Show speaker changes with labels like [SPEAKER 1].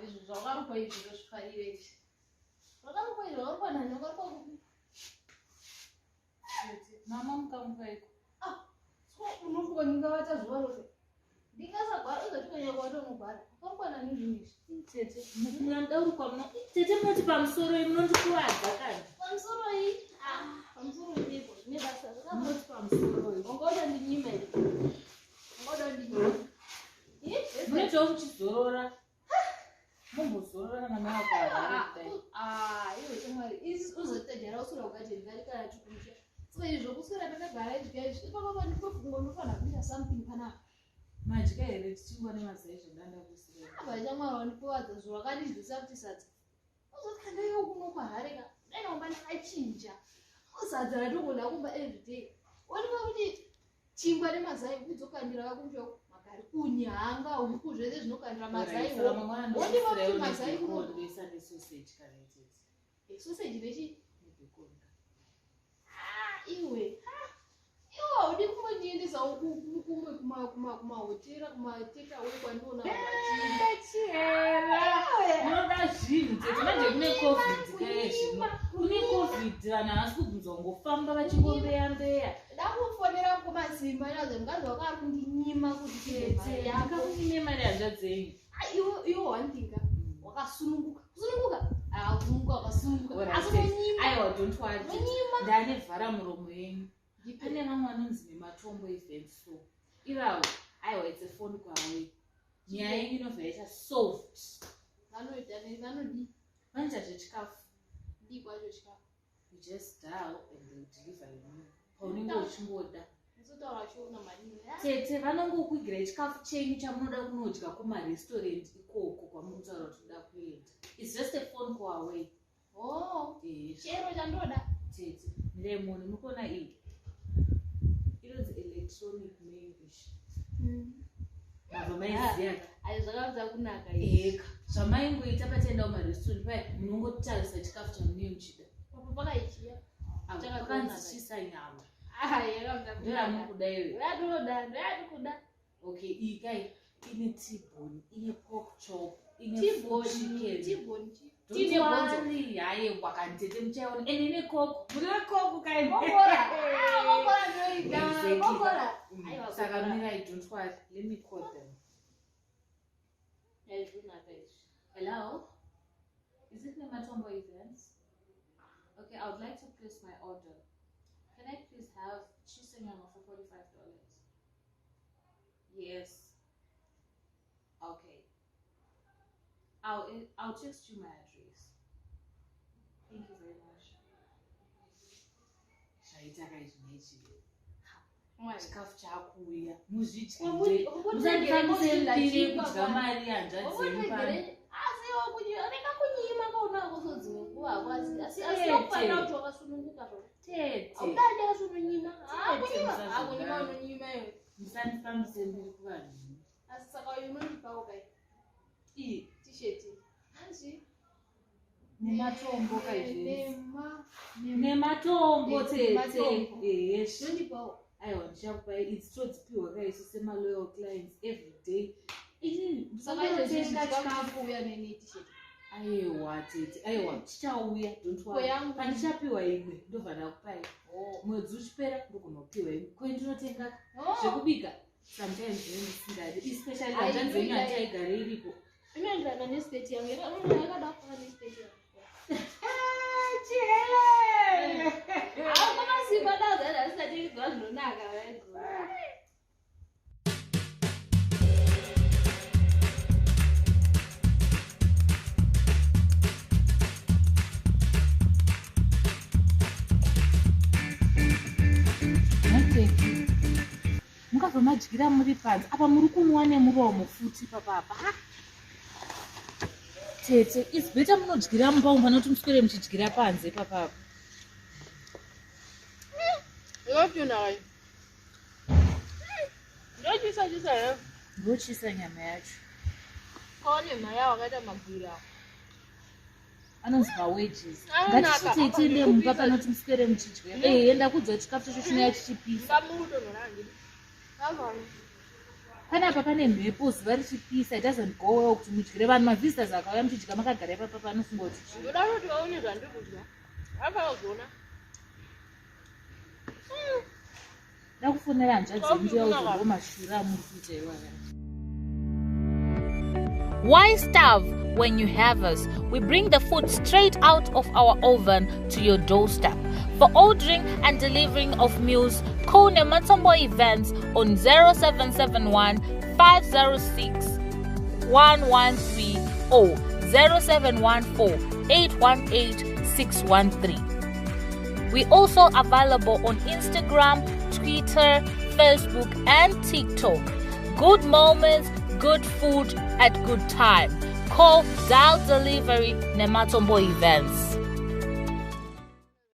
[SPEAKER 1] Izvo zvakarukwa izvi ndozvifarira izvi. Zvakarukwa izvi zvakarukwa nani wakarukwa kupi?
[SPEAKER 2] Mama mukamukaiko.
[SPEAKER 1] Ah, so unofunga ndingavata zuva rose? Ndingasagwara uzati ukanyanya kuvata unogwara. Wakarukwa nani zvinhu izvi?
[SPEAKER 2] Tete, munoda kurukwa muno. Tete munoti pamusoro iyi munondikuvadza kani.
[SPEAKER 1] Pamusoro iyi? Ah, pamusoro ndipo zvine basa.
[SPEAKER 2] Munoti pamusoro iyi.
[SPEAKER 1] Wanga uda ndinyima here? Wanga uda ndinyima?
[SPEAKER 2] Munoitawo muchizorora. Mumbozorora kana mava kuharare kudai.
[SPEAKER 1] Ah, iwe shamwari, uzotajara usura ukati ndari kana chikumusha. Saka izvo kuswera takagara izvi izvi. Ipapo pa ndinofunga unofanira kuita something panapa.
[SPEAKER 2] Madya here tichingwa nemazai zvandanda kuisira.
[SPEAKER 1] Ava shamwari wandikuvadza zuro wakandidlisa kuti sadza. Uzoti kana iwe kuno kwaHarare ka, dai ndamba ndakachinja. Sadza ratogona kumba everyday. Wondipa kuti chingwa nemazai kudzokandira kakumusha magari kunyanga huku zvese zvinokandira mazai wondipa kuti mazai
[SPEAKER 2] kunoisa nesausage kana itete.
[SPEAKER 1] Sausage nechi?
[SPEAKER 2] Nebacon.
[SPEAKER 1] Ah, iwe. Ah, iwe haudi kumbondiendesa kumwe kumahotera kumatekaway kwandiona
[SPEAKER 2] chihera unoda zvinhu tete manje kune covid kaye zvino kune covid vanhu havasi kubvunzwa kungofamba vachingombeya mbeya
[SPEAKER 1] ndakufonera kumasimba naze mukadzi wako ari kundinyima kuti
[SPEAKER 2] tete ndikakunyime mari hanzvadzi yenyu
[SPEAKER 1] iwe one thing ka wakasununguka kusununguka ah kusununguka wakasununguka asi unonyima
[SPEAKER 2] aiwa don't worry
[SPEAKER 1] unonyima
[SPEAKER 2] ndane vhara muromo yenyu pane vamwe vanonzi nematombo event so ivavo aiwa it's a phone call nyaya yenyu inobva yaita solved
[SPEAKER 1] vanoita vanodii
[SPEAKER 2] vanoita zvechikafu
[SPEAKER 1] ndii kwacho chikafu
[SPEAKER 2] you just dial and they deliver your meal paunenge uchingoda tete vanongokuigirai chikafu chenyu chamunoda kunodya kumarestaurant ikoko kwamurikutaura kuti toda kuenda its just a phone call away
[SPEAKER 1] oh, chero chandoda
[SPEAKER 2] tete mirai muone muri kuona iyi inonzi electronic mail ishi mabva maiziya
[SPEAKER 1] ayi zvakaanza kunaka
[SPEAKER 2] eka zvamaingoita pataenda kumarestaurant paya munongotarisa chikafu chamunee muchida
[SPEAKER 1] apo pakaichiya
[SPEAKER 2] pakanzi chisa nyama ndoyamukuda iwe
[SPEAKER 1] ndoyatinoda ndoyatikuda
[SPEAKER 2] okay iyi kai ine tibone ine pork chop ine
[SPEAKER 1] chicken tibone
[SPEAKER 2] tine bonzo haye wakantete muchaiona ende ine koko mune koko kai
[SPEAKER 1] kokora ah kokora ndoida kokora
[SPEAKER 2] mm. saka mirai don't worry let me call them hello is it nematombo events okay i would like to place my order can i please have cheese and nyama for $45 yes okay I'll, I'll text you my address. Thank you very much. Zvaita ka izvi nechi. Chikafu chakuuya muzvidyire. Musandifambise mbiri kudya mari hanzvadzi yenyu pano.
[SPEAKER 1] Asi reka kunyima kaunako so dzimwe nguva hako asi asi asi unofanira kuti wakasununguka zvako.
[SPEAKER 2] Tete.
[SPEAKER 1] Haudadi asi unonyima. Hakunyima. Hakunyima unonyima iwe.
[SPEAKER 2] Musandifambise mbiri kuvanhu.
[SPEAKER 1] Asi saka uyu unondipawo kai?
[SPEAKER 2] Iyi
[SPEAKER 1] t-shirt. Hanzi
[SPEAKER 2] nematombo kaizvi. Nematombo tete. Ehe.
[SPEAKER 1] Unondipawo.
[SPEAKER 2] Aiwa ndichakupai idzi todzipiwa kaisu semaloyal clients every day. Inini ndinotenga chikafu
[SPEAKER 1] uya neni t-shirt.
[SPEAKER 2] Aiwa tete, aiwa chichauya don't worry. Pandichapiwa imwe ndobva ndakupai.
[SPEAKER 1] Oh.
[SPEAKER 2] Mwedzi uchipera ndokunopiwa imwe. Ko ndinotenga
[SPEAKER 1] oh.
[SPEAKER 2] zvekubika. Sometimes ndisingadi especially hanzvadzi yenyu handichaigare iripo.
[SPEAKER 1] Inoenderana neskirt yangu. Yakada kufanana neskirt yangu.
[SPEAKER 2] Chihele!
[SPEAKER 1] Hapo masimba ndaza asati zvinonaka vaigura.
[SPEAKER 2] Mungabva madyira muri panze apa muri kunwa nemuromo futi papapa tete its better munodyira mumba umu pane kuti muswere muchidyira panze papapa ndochisa nyama yacho
[SPEAKER 1] Kone maya wakaita mabwira.
[SPEAKER 2] Anonzi mawages. Ngatichitei tiende mumba panoti muswere muchidya. Ehe, ndakudza chikafu chacho chinouya chichipisa. Panapa pane mhepo, zuva richipisa, it doesn't go well kuti mudyire vanhu. Mavisitors akauya muchidya makagara ipapa, panofunga kuti chii?
[SPEAKER 1] Ndoda kuti vaone zvandiri kudya, vafanira kuzviona.
[SPEAKER 2] Da kufonera hanzvadzi yenyu yauzo mashura amuri kuita iwaya.
[SPEAKER 3] Why starve when you have us? We bring the food straight out of our oven to your doorstep. For ordering and delivering of meals, call Nematombo Events on 0771 506 113 or 0714 818 613. We also available on Instagram, Twitter, Facebook, and TikTok. Good moments, good food at good time. Call, dial delivery, Nematombo Events.